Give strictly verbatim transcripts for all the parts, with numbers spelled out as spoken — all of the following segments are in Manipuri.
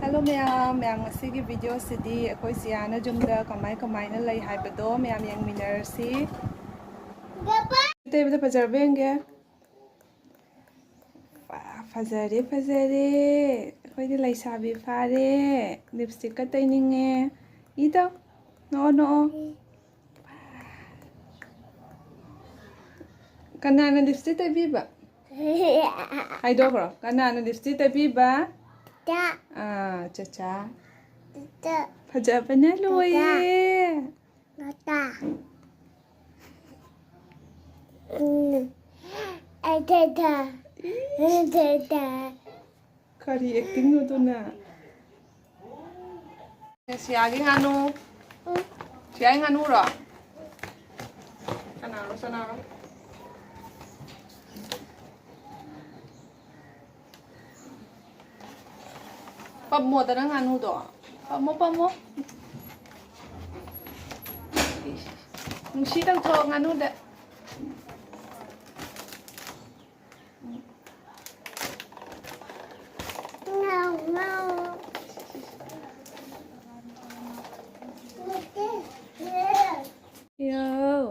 Hello ꯃꯌꯥꯝ, ꯃꯌꯥꯝ ꯉꯁꯤꯒꯤ video ꯁꯤꯗꯤ ꯑꯩꯈꯣꯏ ꯁꯤꯌꯥꯅ ꯌꯨꯝꯗ ꯀꯃꯥꯏ ꯀꯃꯥꯏꯅ ꯂꯩ ꯍꯥꯏꯕꯗꯣ ꯃꯌꯥꯝ ꯌꯦꯡꯃꯤꯟꯅꯔꯁꯤ꯫ ꯇꯩꯕꯗ ꯐꯖꯔꯕ ꯌꯦꯡꯒꯦ꯫ ꯋꯥ, ꯐꯖꯔꯦ, ꯐꯖꯔꯦ꯫ ꯑꯩꯈꯣꯏꯗꯤ ꯂꯩꯁꯥꯕꯤ ꯐꯥꯔꯦ꯫ Lipstick ꯀ ꯇꯩꯅꯤꯡꯉꯦ꯫ ꯏꯗꯣ, ꯅꯣꯛꯑꯣ, ꯅꯣꯛꯑꯣ꯫ ꯀꯅꯥꯅ lipstick ꯇꯩꯕꯤꯕ? ꯍꯥꯏꯗꯣꯛꯈ꯭ꯔꯣ꯫ ꯀꯅꯥꯅ lipstick ꯇꯩꯕꯤꯕ? ꯇ꯫ ꯑꯥ, ꯆꯆꯥ꯫ ꯇ꯫ ꯐꯖꯕꯅ ꯂꯣꯏꯌꯦ꯫ ꯇ꯫ ꯎꯝ꯫ ꯑꯗ ꯇ꯫ ꯏꯁ꯫ ꯑꯗ ꯇ꯫ ꯀꯔꯤ acting ꯅꯣ ꯑꯗꯨꯅ? ꯁꯤꯌꯥꯒꯤ ꯉꯥꯅꯨ꯫ ꯁꯤꯌꯥꯒꯤ ꯉꯥꯅꯨꯔꯣ? ꯀꯅꯥꯅꯣ, ꯀꯅꯥꯅꯣ? ꯄꯝꯃꯣꯗꯅ ꯉꯥꯅꯨꯗꯣ꯫ ꯄꯝꯃꯣ, ꯄꯝꯃꯣ꯫ ꯅꯨꯡꯁꯤ ꯇꯧꯊꯣꯛꯑꯣ ꯉꯥꯅꯨꯗ꯫ ꯌꯥꯎ꯫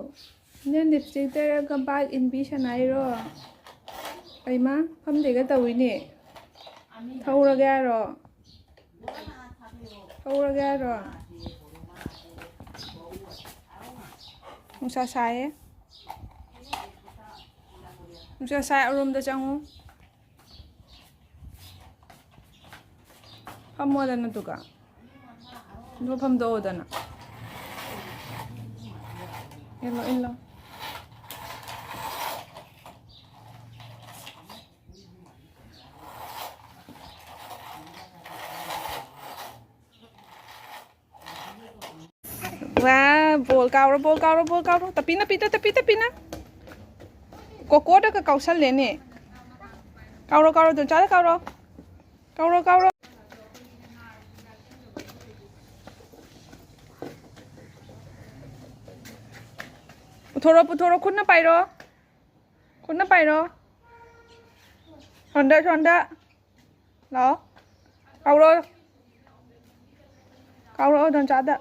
ꯅꯪ lipstick ꯇꯩꯔꯒ bike ꯏꯟꯕꯤ ꯁꯥꯟꯅꯩꯔꯣ? ꯀꯩꯃ? ꯐꯝꯗꯦꯒ ꯇꯧꯏꯅꯦ꯫ ꯊꯧꯔꯒꯦ ꯍꯥꯏꯔꯣ? ꯊꯧꯔꯒꯦ ꯍꯥꯏꯔꯣ? ꯅꯨꯡꯁꯥ ꯁꯥꯏꯌꯦ꯫ ꯅꯨꯡꯁꯥ ꯁꯥꯏ, ꯑꯔꯣꯝꯗ ꯆꯪꯉꯨ꯫ ꯐꯝꯃꯣꯗꯅ ꯑꯗꯨꯒ꯫ ꯑꯗꯨꯒ ꯐꯝꯗꯣꯛꯑꯣꯗꯅ꯫ ꯏꯜꯂꯣ, ꯏꯜꯂꯣ꯫ ꯋꯥ, ball ꯀꯥꯎꯔꯣ, ball ꯀꯥꯎꯔꯣ, ball ꯀꯥꯎꯔꯣ꯫ ꯇꯞꯄꯤꯅ, ꯄꯤꯗ, ꯇꯞꯄꯤ, ꯇꯞꯄꯤꯅ꯫ ꯀꯣꯀꯣꯗꯒ ꯀꯥꯎꯁꯜꯂꯦꯅꯦ꯫ ꯀꯥꯎꯔꯣ, ꯀꯥꯎꯔꯣ, ꯗꯣꯟꯆꯥꯗ ꯀꯥꯎꯔꯣ꯫ ꯀꯥꯎꯔꯣ, ꯀꯥꯎꯔꯣ꯫ ꯄꯨꯊꯣꯔꯣ, ꯄꯨꯊꯣꯔꯣ, ꯈꯨꯠꯅ ꯄꯥꯏꯔꯣ꯫ ꯈꯨꯠꯅ ꯄꯥꯏꯔꯣ꯫ ꯁꯣꯟꯗ, ꯁꯣꯟꯗ꯫ ꯂꯥꯛꯑꯣ꯫ ꯀꯥꯎꯔꯣ꯫ ꯀꯧꯔꯛꯑꯣ ꯗꯣꯟꯆꯥꯗ꯫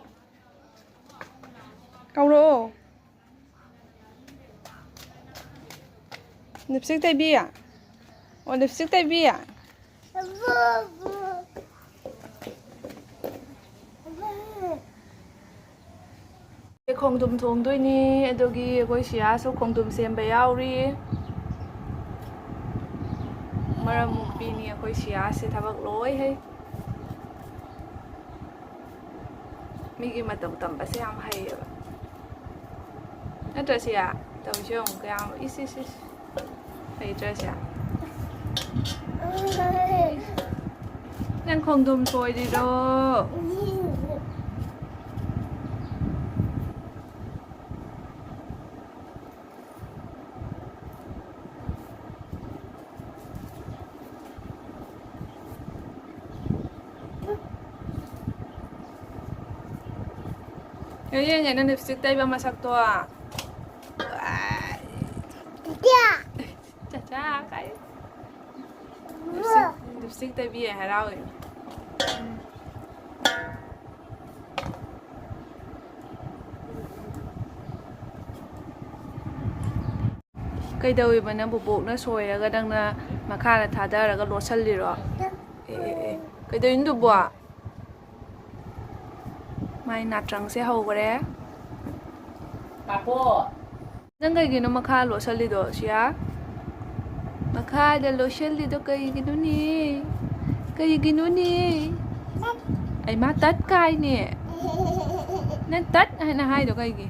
ꯀꯧꯔꯛꯑꯣ꯫ ꯂꯤꯞꯁꯇꯤꯛ ꯇꯩꯕꯤ꯫ ꯑꯣ, ꯂꯤꯞꯁꯇꯤꯛ ꯇꯩꯕꯤ꯫ ꯈꯣꯡꯗ꯭ꯔꯨꯝ ꯊꯣꯡꯗꯣꯏꯅꯤ꯫ ꯑꯗꯨꯒꯤ ꯑꯩꯈꯣꯏ ꯁꯤꯌꯥꯁꯨ ꯈꯣꯡꯗ꯭ꯔꯨꯝ ꯁꯦꯝꯕ ꯌꯥꯎꯔꯤ꯫ ꯃꯔꯝ ꯃꯣꯛꯄꯤꯅꯤ ꯑꯩꯈꯣꯏ ꯁꯤꯌꯥꯁꯦ, ꯊꯕꯛ ꯂꯣꯏ ꯍꯩ꯫ ꯃꯤꯒꯤ ꯃꯇꯧ ꯇꯝꯕꯁꯦ ꯌꯥꯝ ꯍꯩꯌꯦꯕ꯫ ꯅꯠꯇ꯭ꯔ ꯁꯤꯌꯥ? ꯇꯧꯔꯤꯁꯦ ꯌꯦꯡꯉꯨ ꯀꯌꯥꯝ, ꯏꯁ, ꯏꯁ, ꯏꯁ꯫ ꯍꯩꯇ꯭ꯔ ꯁꯤꯌꯥ? ꯅꯪ ꯈꯣꯡꯗ꯭ꯔꯨꯝ ꯁꯣꯏꯔꯤꯔꯣ? ꯌꯦꯡꯉꯦ ꯅꯪ ꯂꯤꯞꯁꯇꯤꯛ ꯇꯩꯕ ꯃꯁꯛꯇꯣ꯫ ꯆꯥꯆꯥ ꯀꯥꯏ꯫ ꯂꯤꯞꯁꯇꯤꯛ, ꯂꯤꯞꯁꯇꯤꯛ ꯇꯩꯕꯤꯌꯦ ꯍꯔꯥꯎꯋꯦ꯫ ꯀꯩꯗꯧꯔꯤꯕ ꯅꯪ? ꯕꯣꯕꯣꯛꯅ ꯁꯣꯏꯔꯒ ꯅꯪꯅ ꯃꯈꯥꯗ ꯊꯥꯗꯔꯒ ꯂꯣꯠꯁꯜꯂꯤꯔꯣ? ꯑꯦ, ꯑꯦ, ꯑꯦ꯫ ꯀꯩꯗꯧꯔꯤꯅꯣ ꯑꯗꯨꯕꯣ? ꯃꯥꯏ ꯅꯥꯇ꯭ꯔꯪꯁꯦ ꯍꯧꯈ꯭ꯔꯦ꯫ ꯅꯪ ꯀꯩꯒꯤꯅꯣ ꯃꯈꯥ ꯂꯣꯠꯁꯜꯂꯤꯗꯣ, ꯁꯤꯌꯥ? ꯃꯈꯥꯗ ꯂꯣꯠꯁꯜꯂꯤꯗꯣ ꯀꯩꯒꯤꯅꯣꯅꯦ? ꯀꯩꯒꯤꯅꯣꯅꯦ? ꯑꯩ ꯃꯥ ꯇꯠ ꯀꯥꯏꯅꯦ꯫ ꯅꯪ ꯇꯠ ꯍꯥꯏꯅ ꯍꯥꯏꯗꯣ ꯀꯩꯒꯤ?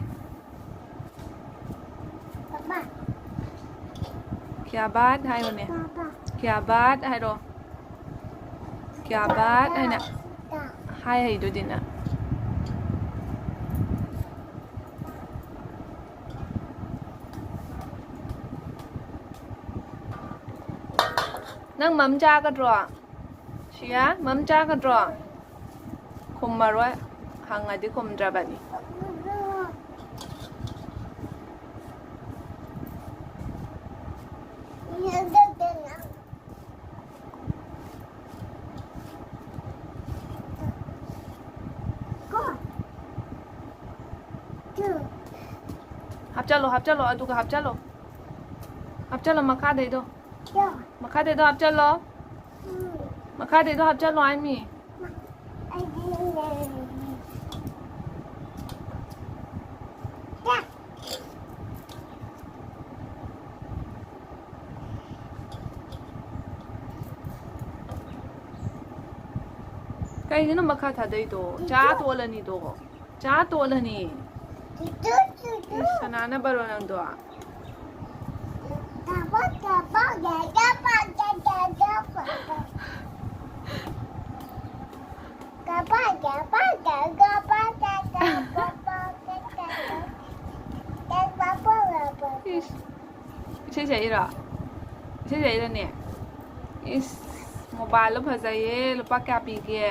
ꯀ꯭ꯌꯥ ꯕꯥꯠ ꯍꯥꯏꯌꯣꯅꯦ꯫ ꯀ꯭ꯌꯥ ꯕꯥꯠ ꯍꯥꯏꯔꯣ꯫ ꯀ꯭ꯌꯥ ꯕꯥꯠ ꯍꯥꯏꯅ ꯍꯥꯏ ꯍꯩꯗꯨꯗꯤ ꯅꯪ꯫ ꯅꯪ ꯃꯝ ꯆꯥꯒꯗ꯭ꯔꯣ? ꯁꯤꯌꯥ, ꯃꯝ ꯆꯥꯒꯗ꯭ꯔꯣ? ꯈꯨꯝꯃꯔꯣꯏ꯫ ꯍꯪꯉꯗꯤ ꯈꯨꯝꯗ꯭ꯔꯕꯅꯤ꯫ ꯍꯥꯞꯆꯜꯂꯣ, ꯍꯥꯞꯆꯜꯂꯣ, ꯑꯗꯨꯒ ꯍꯥꯞꯆꯜꯂꯣ꯫ ꯍꯥꯞꯆꯜꯂꯣ ꯃꯈꯥꯗꯩꯗꯣ꯫ ꯃꯈꯥꯗꯩꯗꯣ ꯍꯥꯞꯆꯜꯂꯣ꯫ ꯃꯈꯥꯗꯩꯗꯣ ꯍꯥꯞꯆꯜꯂꯣ ꯍꯥꯏꯃꯤ꯫ ꯀꯩꯒꯤꯅꯣ ꯃꯈꯥ ꯊꯥꯗꯩꯗꯣ? ꯆꯥ ꯇꯣꯜꯂꯅꯤꯗꯣ꯫ ꯆꯥ ꯇꯣꯜꯂꯅꯤ꯫ ꯁꯅꯥꯅ ꯕꯔꯣ ꯅꯪꯗꯣ꯫ ꯏꯁ꯫ ꯏꯁꯩ ꯁꯛꯏꯔꯣ? ꯏꯁꯩ ꯁꯛꯏꯔꯅꯦ? ꯏꯁ, ꯃꯣꯕꯥꯏꯜꯗꯣ ꯐꯖꯩꯌꯦ꯫ ꯂꯨꯄꯥ ꯀꯌꯥ ꯄꯤꯒꯦ?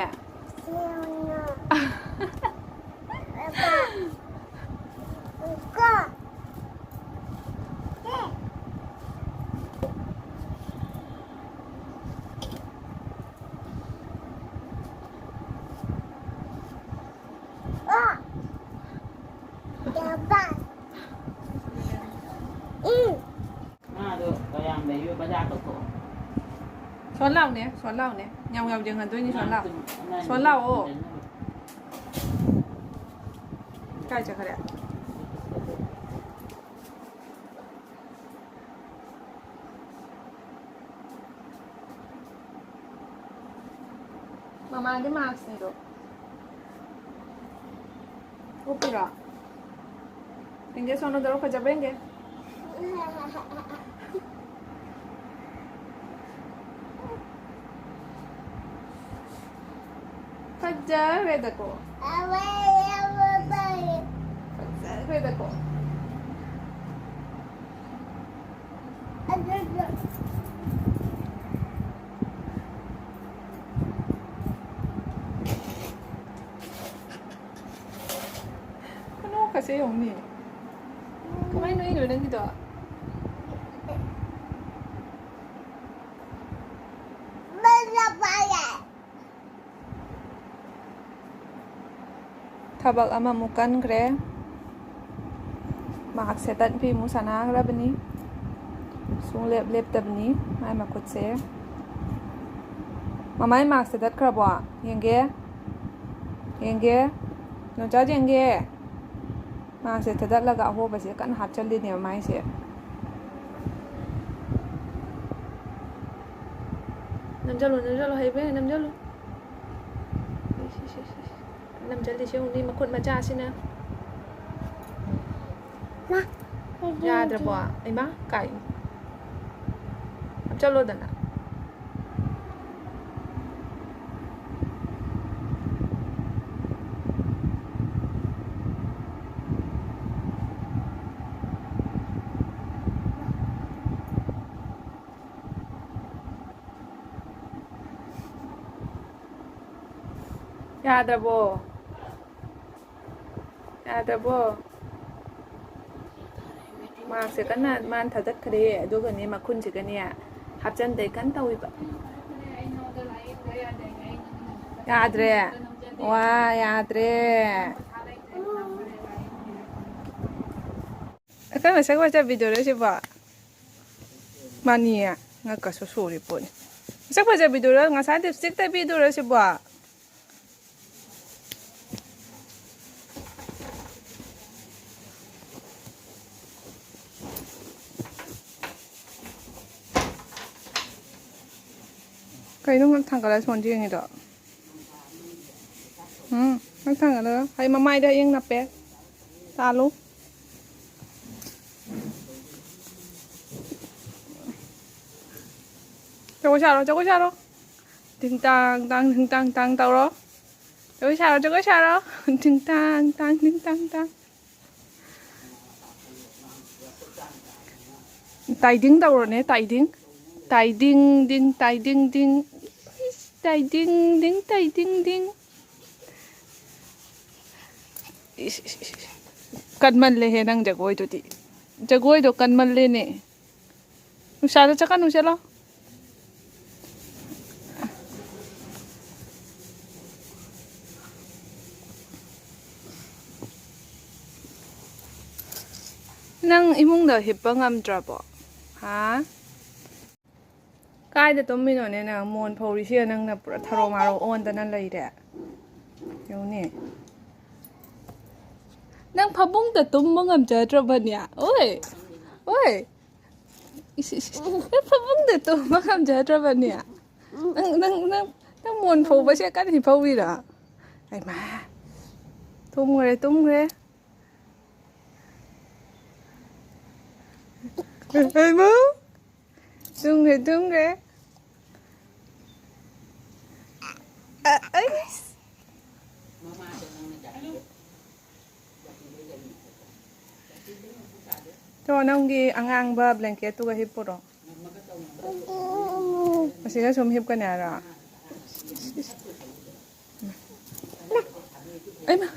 ꯉꯥꯗꯣ ꯀꯌꯥꯝ ꯂꯩꯔꯤꯕ ꯕꯖꯥꯔ ꯇꯧꯊꯣꯛꯑꯣ꯫ ꯁꯣꯟ ꯂꯥꯎꯅꯦ, ꯁꯣꯟ ꯂꯥꯎꯅꯦ꯫ ꯌꯥꯝ ꯌꯥꯝ ꯌꯦꯡꯍꯟꯗꯣꯏꯅꯤ, ꯁꯣꯟ ꯂꯥꯎ꯫ ꯁꯣꯟ ꯂꯥꯛꯑꯣ꯫ ꯀꯥꯏ ꯆꯠꯈ꯭ꯔꯦ? ꯃꯃꯥꯒꯤ ꯃꯥꯛꯁꯅꯤꯗꯣ꯫ ꯎꯞꯄꯤꯔꯣ? ꯌꯦꯡꯒꯦ, ꯁꯣꯅꯨꯗꯔꯣ ꯐꯖꯕ꯭ꯔꯥ ꯌꯦꯡꯒꯦ꯫ ꯐꯖꯈ꯭ꯔꯦꯗꯀꯣ꯫ ꯐꯖꯈ꯭ꯔꯦꯗꯀꯣ꯫ ꯈꯨꯅꯣꯛꯀꯁꯦ ꯌꯦꯡꯉꯨꯅꯦ꯫ ꯀꯃꯥꯏꯅ ꯅꯣꯛꯏꯅꯣ ꯅꯪꯒꯤꯗꯣ? ꯊꯕꯛ ꯑꯃꯃꯨꯛ ꯀꯟꯈ꯭ꯔꯦ꯫ ꯃꯍꯥꯛꯁꯦ ꯇꯟ ꯐꯤ ꯑꯃꯨꯛ ꯁꯥꯟꯅꯈ꯭ꯔꯕꯅꯤ꯫ ꯁꯨꯡꯂꯦꯞ ꯂꯦꯞꯇꯕꯅꯤ ꯃꯥꯏ ꯃꯈꯨꯠꯁꯦ꯫ ꯃꯃꯥꯏ ꯃꯥꯛꯁꯦ ꯇꯠꯈ꯭ꯔꯕꯣ? ꯌꯦꯡꯒꯦ꯫ ꯌꯦꯡꯒꯦ꯫ ꯅꯣꯟꯆꯥ ꯌꯦꯡꯒꯦ꯫ ꯃꯥꯛꯁꯦ ꯊꯗꯠꯂꯒ ꯑꯍꯣꯕꯁꯦ ꯀꯟꯅ ꯍꯥꯞꯆꯜꯂꯤꯅꯦꯕ ꯃꯥꯏꯁꯦ꯫ ꯅꯝꯖꯜꯂꯨ, ꯅꯝꯖꯜꯂꯨ, ꯍꯩꯕ ꯍꯦꯟꯅ ꯅꯝꯖꯜꯂꯨ꯫ ꯏꯁ, ꯏꯁ, ꯏꯁ, ꯏꯁ꯫ ꯅꯝꯖꯜꯂꯤꯁꯦ ꯌꯦꯡꯉꯨꯅꯦ, ꯃꯈꯨꯠ ꯃꯆꯥꯁꯤꯅ꯫ ꯃꯥ, ꯑꯩꯗꯤ ꯌꯥꯗ꯭ꯔꯕꯣ? ꯌꯥꯗꯦ꯫ ꯏꯃꯥ, ꯀꯥꯏ? ꯍꯥꯞꯆꯜꯂꯣꯗꯅ꯫ ꯌꯥꯗ꯭ꯔꯕꯣ? ꯌꯥꯗ꯭ꯔꯕꯣ? ꯃꯥꯛꯁꯦ ꯀꯟꯅ ꯃꯥꯅ ꯊꯥꯗꯠꯈ꯭ꯔꯦ, ꯑꯗꯨꯒꯅꯦ ꯃꯈꯨꯟꯁꯤꯒꯅꯦ ꯍꯥꯞꯆꯟꯗꯩ ꯀꯟꯅ ꯇꯧꯏꯕ꯫ ꯌꯥꯗ꯭ꯔꯦ꯫ ꯋꯥ ꯌꯥꯗ꯭ꯔꯦ꯫ ꯑꯩꯈꯣꯏ ꯃꯁꯛ ꯐꯖꯕꯤꯗꯨꯔꯣ ꯁꯤꯕꯣ? ꯃꯥꯅꯤꯌꯦ, ꯉꯛꯀꯁꯨ ꯁꯣꯔꯤ ꯄꯣꯠꯅꯤ꯫ ꯃꯁꯛ ꯐꯖꯕꯤꯗꯨꯔꯣ, ꯉꯁꯥꯏ ꯂꯤꯞꯁꯇꯤꯛ ꯇꯩꯕꯤꯗꯨꯔꯣ ꯁꯤꯕꯣ? ꯀꯩꯅꯣ ꯉꯛ ꯊꯥꯡꯒꯠꯂ ꯁꯣꯟ ꯌꯦꯡꯉꯤꯗꯣ? ꯎꯝ, ꯉꯛ ꯊꯥꯡꯒꯠꯂꯒ꯫ ꯍꯩ, ꯃꯃꯥꯏꯗ ꯍꯌꯦꯡ ꯅꯞꯄꯦ꯫ ꯇꯥꯜꯂꯨ꯫ ꯖꯒꯣꯏ ꯁꯥꯔꯣ, ꯖꯒꯣꯏ ꯁꯥꯔꯣ꯫ ꯇꯤꯡ ꯇꯥꯡ ꯇꯥꯡ, ꯇꯤꯡ ꯇꯥꯡ ꯇꯥꯡ ꯇꯧꯔꯣ꯫ ꯖꯒꯣꯏ ꯁꯥꯔꯣ, ꯖꯒꯣꯏ ꯁꯥꯔꯣ꯫ ꯇꯤꯡ ꯇꯥꯡ ꯇꯥꯡ, ꯇꯤꯡ ꯇꯥꯡ ꯇꯥꯡ꯫ ꯇꯥꯏꯗꯤꯡ ꯇꯧꯔꯣꯅꯦ, ꯇꯥꯏꯗꯤꯡ꯫ ꯇꯥꯏꯗꯤꯡ ꯗꯤꯡ, ꯇꯥꯏꯗꯤꯡ ꯗꯤꯡ꯫ ꯏꯁ, ꯇꯥꯏꯗꯤꯡ ꯗꯤꯡ, ꯇꯥꯏꯗꯤꯡ ꯗꯤꯡ꯫ ꯏꯁ, ꯏꯁ, ꯏꯁ, ꯏꯁ꯫ ꯀꯟꯃꯜꯂꯦꯍꯦ ꯅꯪ ꯖꯒꯣꯏꯗꯨꯗꯤ꯫ ꯖꯒꯣꯏꯗꯣ ꯀꯟꯃꯜꯂꯦꯅꯦ꯫ ꯅꯨꯡꯁꯥꯗ ꯆꯠꯀꯅꯨ, ꯆꯠꯂꯣ꯫ ꯅꯪ ꯏꯃꯨꯡꯗ ꯍꯤꯞꯄ ꯉꯝꯗ꯭ꯔꯕꯣ? ꯍꯥ? ꯀꯥꯏꯗ ꯇꯨꯝꯃꯤꯅꯣꯅꯦ ꯅꯪ? ꯃꯣꯟ ꯐꯧꯔꯤꯁꯤꯒ ꯅꯪꯅ ꯄꯨꯔꯥ ꯊꯔꯣ ꯃꯥꯔꯣ ꯑꯣꯟꯗꯅ ꯂꯩꯔꯦ꯫ ꯌꯦꯡꯉꯨꯅꯦ꯫ ꯅꯪ ꯐꯃꯨꯡꯗ ꯇꯨꯝꯕ ꯉꯝꯖꯗ꯭ꯔꯕꯅꯦ? ꯑꯣꯏ! ꯑꯣꯏ! ꯏꯁ, ꯏꯁ, ꯏꯁ꯫ ꯅꯪ ꯐꯃꯨꯡꯗ ꯇꯨꯝꯕ ꯉꯝꯖꯗ꯭ꯔꯕꯅꯦ? ꯅꯪ, ꯅꯪ, ꯅꯪ, ꯅꯪ ꯃꯣꯟ ꯐꯧꯕꯁꯦ ꯀꯟꯅ ꯍꯤꯞꯐꯧꯔꯤꯔꯣ? ꯍꯩꯃꯥ! ꯇꯨꯝꯈ꯭ꯔꯦ, ꯇꯨꯝꯈ꯭ꯔꯦ꯫ ꯍꯩꯃꯥ! ꯇꯨꯝꯈ꯭ꯔꯦ, ꯇꯨꯝꯈ꯭ꯔꯦ꯫ ꯑ-, ꯑꯩꯁ! ꯇꯣ, ꯅꯪꯒꯤ ꯑꯉꯥꯡꯕ blanketꯇꯨꯒ ꯍꯤꯞꯄꯨꯔꯣ꯫ ꯑꯁꯤꯗ ꯁꯨꯝ ꯍꯤꯞꯀꯅꯤ ꯍꯥꯏꯔꯣ? ꯑꯩꯃ!